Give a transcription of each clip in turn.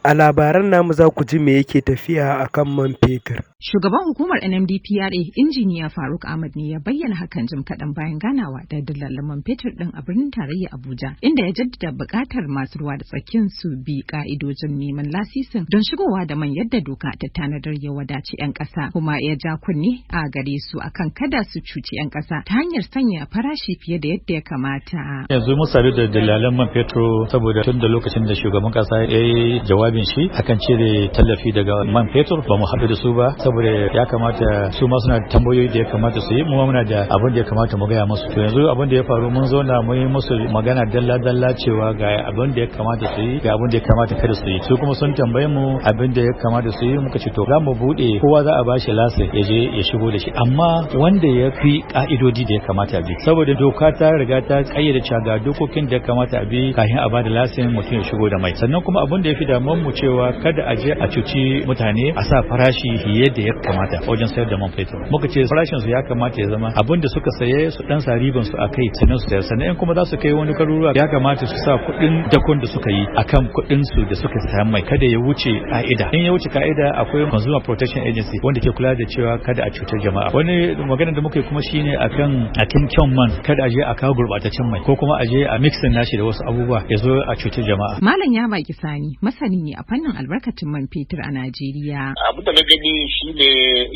A labaran namu za ku ji me yake tafiya a kan man fetur. Shugaban hukumar NMDPRA, Injiniya Faruk Ahmad, ne ya bayyana hakan jim kaɗan bayan ganawa da dillalan man fetur ɗin a birnin tarayya Abuja, inda ya jaddada buƙatar masu ruwa da tsakin su bi ƙa'idojin neman lasisin don shigowa da man yadda doka ta tanadar ya wadaci 'yan ƙasa, kuma ya ja kunne a gare su akan kada su cuci 'yan ƙasa ta hanyar sanya farashi fiye da yadda ya kamata. Yanzu mun sadu da dillalan man fetur saboda tun da lokacin da shugaban ƙasa ya yi jawabin shi akan cire tallafi daga man fetur, ba mu haɗu da su ba, saboda ya kamata su ma suna tambayoyi da ya kamata su yi, mu ma muna da abin da ya kamata mu gaya musu. To, yanzu abin da ya faru, mun zauna mun yi musu magana dalla dalla cewa ga abin da ya kamata su yi, ga abin da ya kamata kada su yi. Su kuma sun tambaye mu abin da ya kamata su yi. Muka ce to, za mu bude, kowa za a bashi license ya je ya shigo da shi, amma wanda ya bi ka'idodi da ya kamata bi, saboda doka ta riga ta kayyade cewa ga dokokin da ya kamata a bi kafin a bada license mutum ya shigo da mai. Sannan kuma abin da ya fi damuwar mu cewa kada a je a cuci mutane, a sa farashi fiye da ya kamata wajen sayar da man fetur. Muka ce farashin su ya kamata ya zama abin da suka saye, su dan sa riban su akai, sannan su sayar. Sannan in kuma za su kai wani garuruwa, ya kamata su sa kuɗin dakon da suka yi akan kuɗin su da suka sayan mai, kada ya wuce ka'ida. In ya wuce ka'ida, akwai Consumer Protection Agency wanda ke kula da cewa kada a cutar jama'a. Wani magana da muka yi kuma shine akan kyan man, kada a je a kawo gurbataccen mai ko kuma a je a mixing nashi da wasu abubuwa ya zo a cutar jama'a. Malam ya baki Sani masani ne a fannin albarkatun man fetur a Najeriya. Abin da na gani shine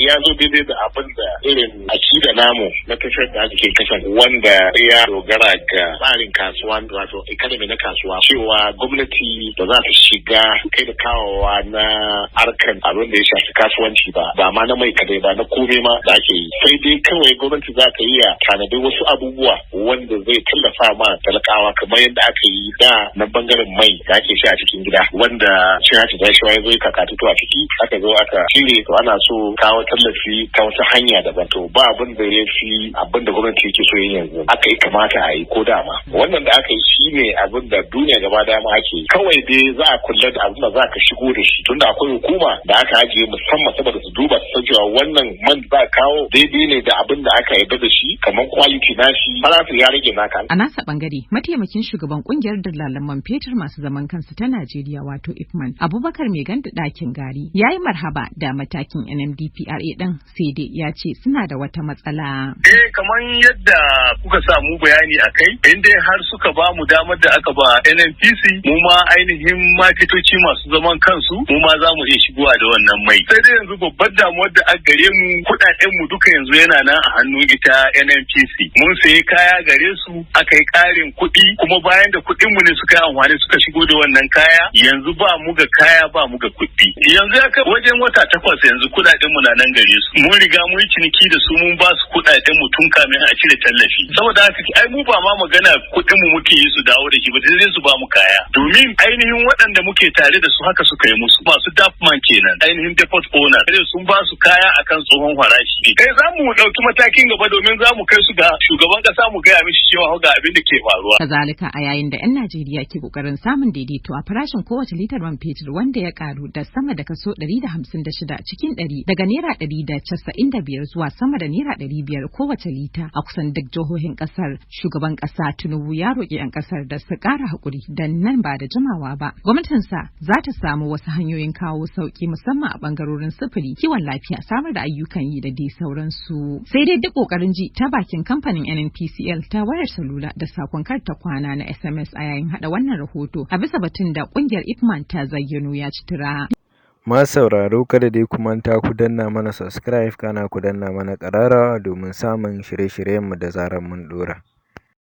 ya zo daidai da abin da irin akida namu na tafiyar da ake kasan, wanda ya dogara ga tsarin kasuwa, wato economy na kasuwa, cewa gwamnati ba za ta shiga kai da kawowa na harkan abin da ya shafi kasuwanci ba, ba ma na mai kadai ba, na komai ma da ake yi. Sai dai kawai gwamnati za ta iya tanadi wasu abubuwa wanda zai tallafa ma talakawa, kamar yadda aka yi da na bangaren mai da ake sha a cikin gida, wanda cin hanci da rashawa ya zo ya kakatutu a ciki, aka zo aka cire. To, ana so kawo tallafi ta wata hanya daban. To, ba abin da ya fi abin da gwamnati yake so yin yanzu aka yi kamata a yi ko dama wannan da aka yi shine abin da duniya gaba dama ake yi. Kawai dai za a kula da abin da za ka shigo da shi, tunda akwai hukuma da aka ajiye musamman saboda su duba su san cewa wannan man da za a kawo daidai ne da abin da aka yarda da shi, kamar quality nashi, farashi ya rage naka. A nasa bangare, mataimakin shugaban kungiyar dillalan man fetur masu zaman kansu ta Najeriya, wato IPMAN, Abubakar Mai Ganda Ɗakin Gari, ya yi marhaba da matakin NMDPRA ɗin, sai dai ya ce suna da wata matsala. Eh, kamar yadda kuka samu bayani a kai, in dai har suka ba mu damar da aka ba NNPC, mu ma ainihin maketoci masu zaman kansu, mu ma za mu iya shigowa da wannan mai. Sai dai yanzu babbar damuwar da aka gare mu, kuɗaɗen mu duka yanzu yana nan a hannun ita NNPC. Mun sayi kaya gare su, aka yi ƙarin kuɗi, kuma bayan da kuɗin mu ne suka yi amfani suka shigo da wannan kaya, yanzu ba mu ga kaya, ba mu ga kuɗi. Yanzu ya kai wajen wata 8 yanzu kuɗaɗen mu na nan gare su. Mun riga mun yi ciniki da su, mun ba su kuɗaɗen mu tun kamin a cire tallafi. Saboda haka ai mu ba ma magana kuɗin mu muke yi su dawo da shi ba, sai su ba mu kaya. Domin ainihin waɗanda muke tare da su haka suka yi musu. Masu DAPMAN kenan, ainihin depot owner. Sun ba su kaya akan tsohon farashi. Kai, za mu ɗauki matakin gaba domin za mu kai su ga shugaban ƙasa mu gaya mishi cewa ga abin da ke faruwa. Kazalika, a yayin da 'yan Najeriya ke kokarin samun daidaito a farashin kowace litar man fetur, wanda ya karu da sama da kaso 156 cikin 100, daga naira 195 zuwa sama da naira 500 kowace lita a kusan duk jihohin kasar. Shugaban kasa Tinubu ya roƙi 'yan kasar da su ƙara haƙuri, dan nan ba da jimawa ba gwamnatinsa za ta samu wasu hanyoyin kawo sauƙi, musamman a ɓangarorin sufuri, kiwon lafiya, samar da ayyukan yi da dai sauransu. Sai dai duk ƙoƙarin ji ta bakin kamfanin NNPCL ta wayar salula da sakon karta kwana na SMS a yayin hada wannan rahoto a bisa batun da kungiyar IPMAN ta zayyano ya ci tura. Masu sauraro, kada dai ku manta ku danna mana subscribe, kana ku danna mana ƙararrawa domin samun shirye-shiryenmu da zarar mun ɗora.